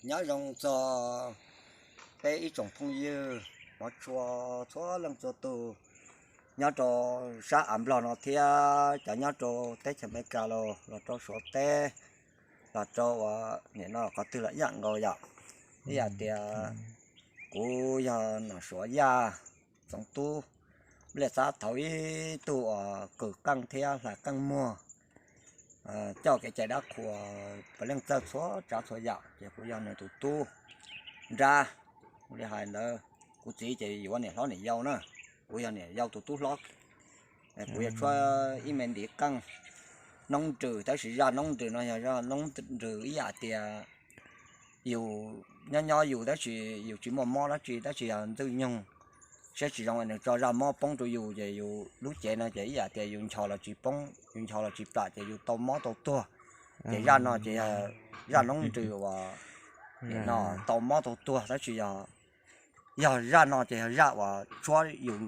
Nyob zoo txog peb ib tsoom phooj ywg hmov tshua txhua leej txhua tus nyob rau sab av Nplog no thiab cov nyob rau teb chaws Amelikas los, los rau Suav teb, los rau uas nim no qhov twg los ib yam nkaus yom. Ib yam tias kuv yog Nom Suav Yaj Txoov Tub, nplej xab thaud ib tug uas kws qeej thiab hlais qeej muag, coj kev cai dab qhuas puav leej txawj txhua tsav txhua yam, ces kuv yog nws tus tub nrab. Ua li hais ntawd, kuv txiv ces yuav niam hlob niam yau na, kuv yog niam yau tus tub hlob. Kuv yog tshuab ib me ntiv qeej noob nrws, tab sis zaj noob nrws no yog zaj noob nrws ib yam tias yus nyob nyob yus tab sis yus tsis muaj mob dab tsi, tab sis yog ntxwj nyoog siab tsis zoo nws tso zaj mob poob rau yus ces yus lub cev no ces ib yam tias yus nchos los tsis poob, yus nchos los tsis plam ces yus tau mob tau tuag. Ces zaj no ces yog zaj noob nrws uas nim no tau mob tau tuag tab sis yog, yog zaj no ces yog zaj uas tshuab yus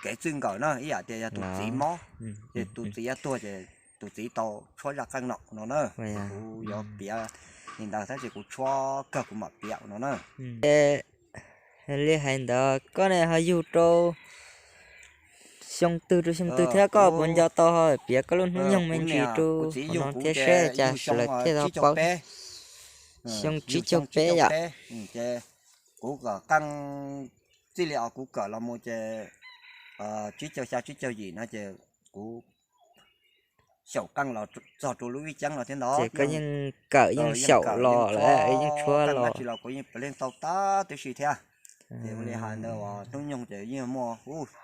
kev txwj nkawm na, ib yam tias yog tus txiv mob ces tus txiv yuav tuag ces tus txiv tau tshuab zaj qeej no no na. Kuv yuav piav li ntawd tab sis kuv tshuab kawg kuv mam piav no na. Li hais ntawd koj ne ho yug rau xyoo twg rau xyoo twg thiab koj puas nco tau ho piav koj lub hnub nyoog me ntsis rau hauv no thiab seb cas lawv thiaj tau paub. Xyoo tsib caug peb yom. Kuv kom qeej txij li os kuv kawm los mus ces tsib caug xya tsib caug yim no ces kuv xyaum qeej los txog rau lub vij ceeb no thiab ntag. Ces koj yeej kawm yeej xyaum los lawm yeej tshuab los dab tsi los kuv yeej puav leej tau tab tib si thiab. Ces ua li hais ntawd uas hnub nyoog ces yeej muaj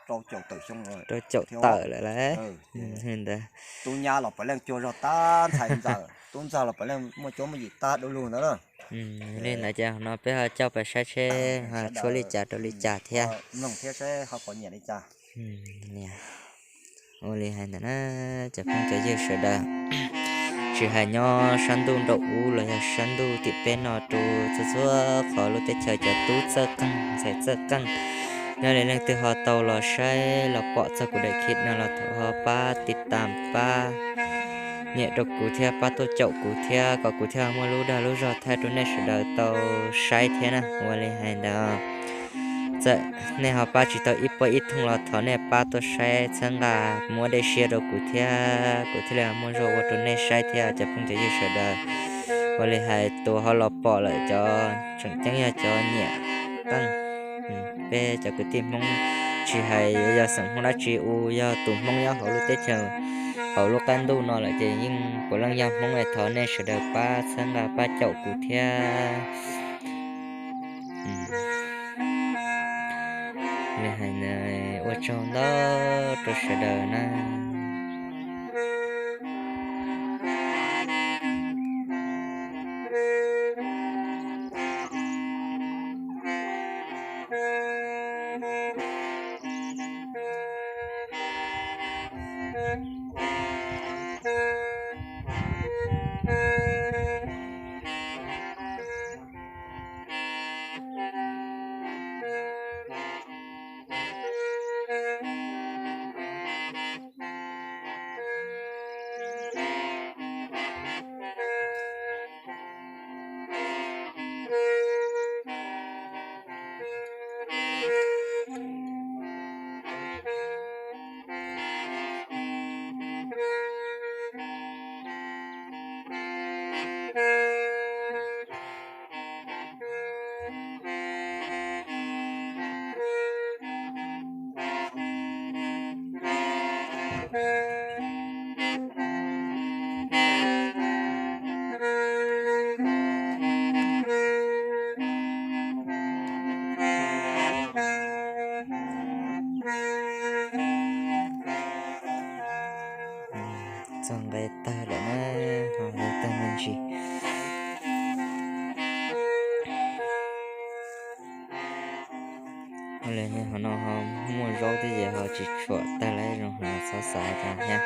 rau caum tawm xyoo, rau caum tawm lawm lauj. Tus nyab los puav leej cuag zog tab ntxhais ntxawm, tub ntxawg los puav leej muaj cuab muaj yim tab dua lug ntawd. Li ntawd ces no peb ho coj pais saib seb tshuab li cas rau li cas thiab. Mloog thiab seb ho puas nyiam li cas. Ua li hais ntawd na, cov phooj cov ywg sawv daws, tsis hais nyob sab ntuj nraum ub los yog sab ntuj tim peb no rau txhua txhua qhov lub teb chaws cov tub txawj qeej ntxhais txawj qeej, nyob li leej twg ho tau los saib los pom txog kuv daim clip no los thov ho pab tiv tam pab nyiam rau kuv thiab pab tuaj caum kuv thiab kom kuv thiaj muaj lub dag lub zog thaij rau nej sawv daws tau saib thiab na. Ua li hais ntawd, txawm nej ho pab tsis tau ib puas ib thooj los thov nej pab tuaj saib txhawb nqa muab dej siab rau kuv thiab kuv thiaj li muaj zog ua rau nej saib thiab cov phooj cov ywg sawv daws. Ua li hais tus ho los pom lawm cov tseem ceeb yog cov nyiam qeej. Peb cov kwv tij Hmoob tsis hais yog xeem Hmoob dab tsi u yog tus Hmoob nyob hauv lub teb chaws hauv lub qab ntuj no lawm ces yeej puav leej yog Hmoob es thov nej sawv daws pab txhawb nqa pab caum kuv thiab. Li hais ntawd ua tsaug ntau rau sawv daws na. Txog nqe tag lawm na, ho nqe tag me ntsis. Ho no ho muaj zaub thiab ces ho tsis tshuam tag lawm, zoo ho txhob xav cas thiab.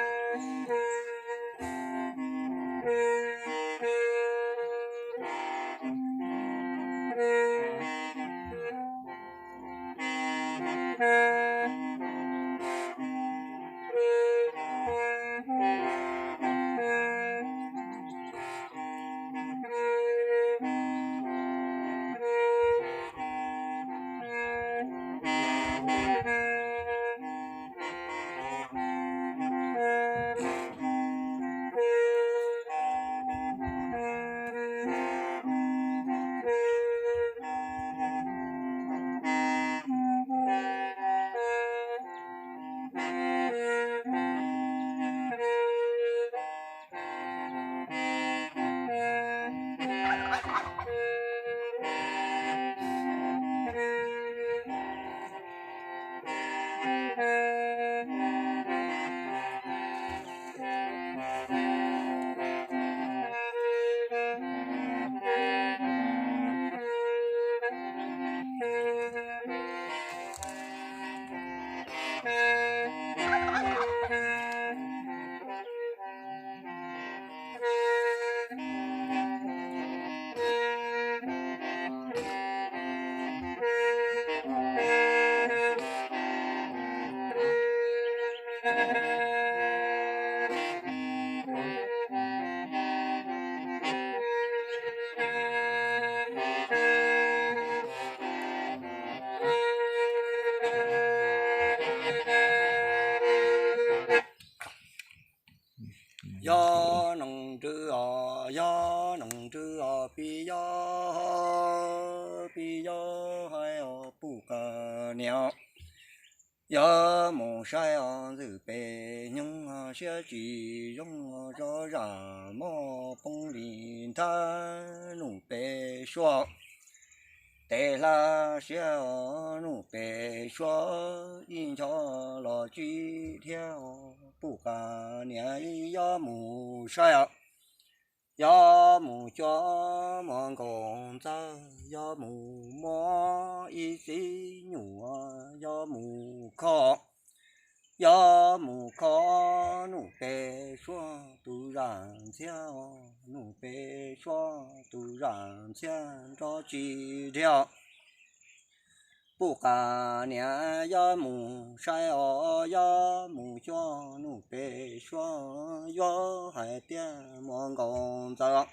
Yog noog nrwb os, yog noog nrwb os, pib yog, pib yog hais os puj qas niam. Yog mus saib os ntxwj pes nyoog, siab tsis zoo zov zam mog poob li nthab num pes suab. Tes hla siab os num pes suab, ib ncho los tsis dhia os puj qas niam. Yog mus saib os, yog mus cuag muam nkaus ntxawg, yog mus muab ib txiv nyuam, yog mus kho, yog mus kho num pes suab tus zam ntxhiab, num pes suab tus zam ntxhiab nrov tsis dhia. Puj qas niam, yog mus saib os, yog mus cuag num pes suab, yog hais tias muam nkaus ntxawg,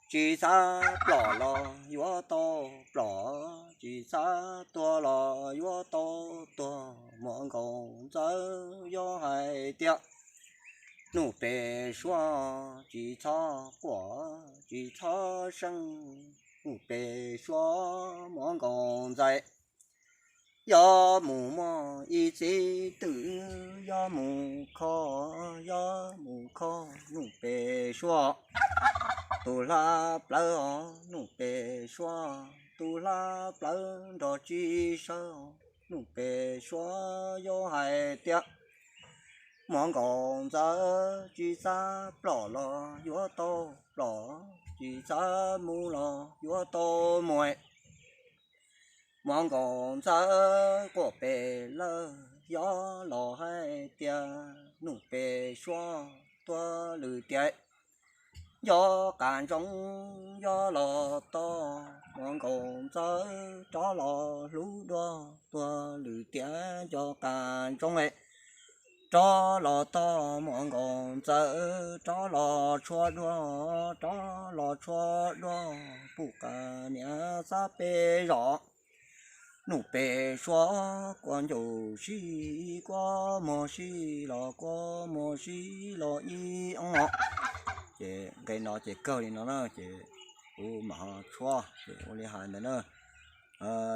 tsis txhob plom los yuav tau plom, tsis txhob tuag los yuav tau tuag. Muam nkaus ntxawg, yog hais tias num pes suab, tsis txhob quaj, tsis txhob seeb, num pes suab muam nkaus ntxawg. Yog mus muab ib txiv twm, yog mus kho, yog mus kho num pes suab, tus hla plawv os num pes suab, tus hla plawv nrov tsis sawv, num pes suab. Yog hais tias muam nkaus ntxawg, tsis txhob plom los yuav tau plom, tsis txhob mus los yuav tau mus. Muam nkaus ntxawg, quaj pes lawg, yog los hais tias num pes suab tuag lwm tiam, yog qas ntsoov yog los tog. Muam nkaus ntxawg, rov los hlub dua, tuag lwm tiam yog qas ntsoov. Rov los tog muam nkaus ntxawg, rov los tshuab dua, rov los tshuab dua, puj qas niam txhob pes zos. Num pes suab kua ncaus sib, kua muag sib los, kua muag sib los ib ob. Ces nqe no ces kawg li no na, ces kuv mam ho tshuab, ces ua li hais ntawd na.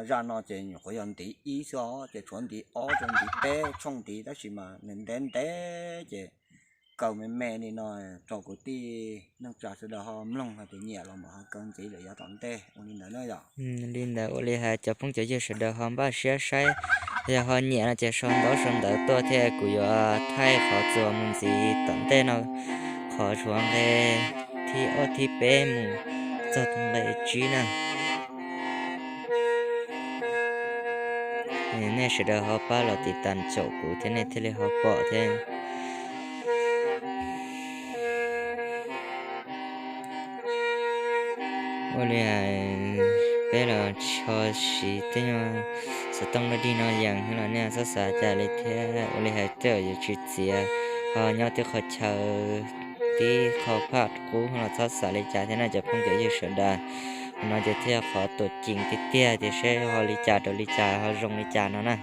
Zaj no ces nyuam qhuav yog ntiv ib xwb os, ces tshuav ntiv ob rau ntiv peb tshooj ntiv, tab sis mas nws ntev ntev ces kaw me me li no rau kwv tij neej tsa sawv daws ho mloog hais tias nyiam los mas ho kaw ntxiv lawm yav tom ntej. Ua li ntawd na yom. Li ntawd ua li hais cov phooj cov ywg sawv daws ho npaj siab saib, yog ho nyiam no ces sau ntaub sau ntawv tuaj thiab kuv yuav thaij qhov txuas mus ntxiv tom ntej no, qhov tshuav nqe thib ob thib peb mus txog nqe tsib na. Nej sawv daws ho pab los tiv tas caum kuv thiab nej thiaj li ho pom thiab. Ua li hais peb los tsis ho siv tej nyuag xov tooj dog dig no yees los nej txhob xav cas li thiab. Ua li hais tej zaum yus tsis txiav ho nyob tib qhov chaw tib qho phaj qub los txhob xav li cas thiab na cov phooj cov ywg sawv daws. Qhov no ces thiaj qhov tuam ceeb tiag tiag tias seb ho li cas rau li cas ho zoo li cas no na.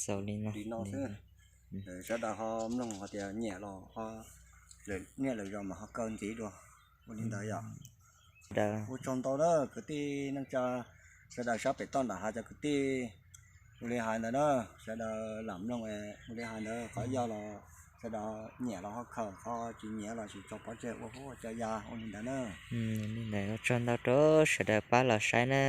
Xaus li no xwb. Sawv daws ho mloog hais tias nyiam los ho, lwm niaj lwm zaus mas ho kaw ntxiv dua. Ua li ntawd yom. Ua tsaug ntau na kwv tij neej tsa, sawv daws sab pem toj nram hav cov kwv tij. Ua li hais ntawd na, sawv daws lam mloog, ua li hais ntawd qhov yog los sawv daws nyiam los ho khaws, qhov tsis nyiam los tsis tso pov tseg ua huab ua cua ya. Ua li ntawd na. Li ntawd ua tsaug ntau rau sawv daws pab los saib na.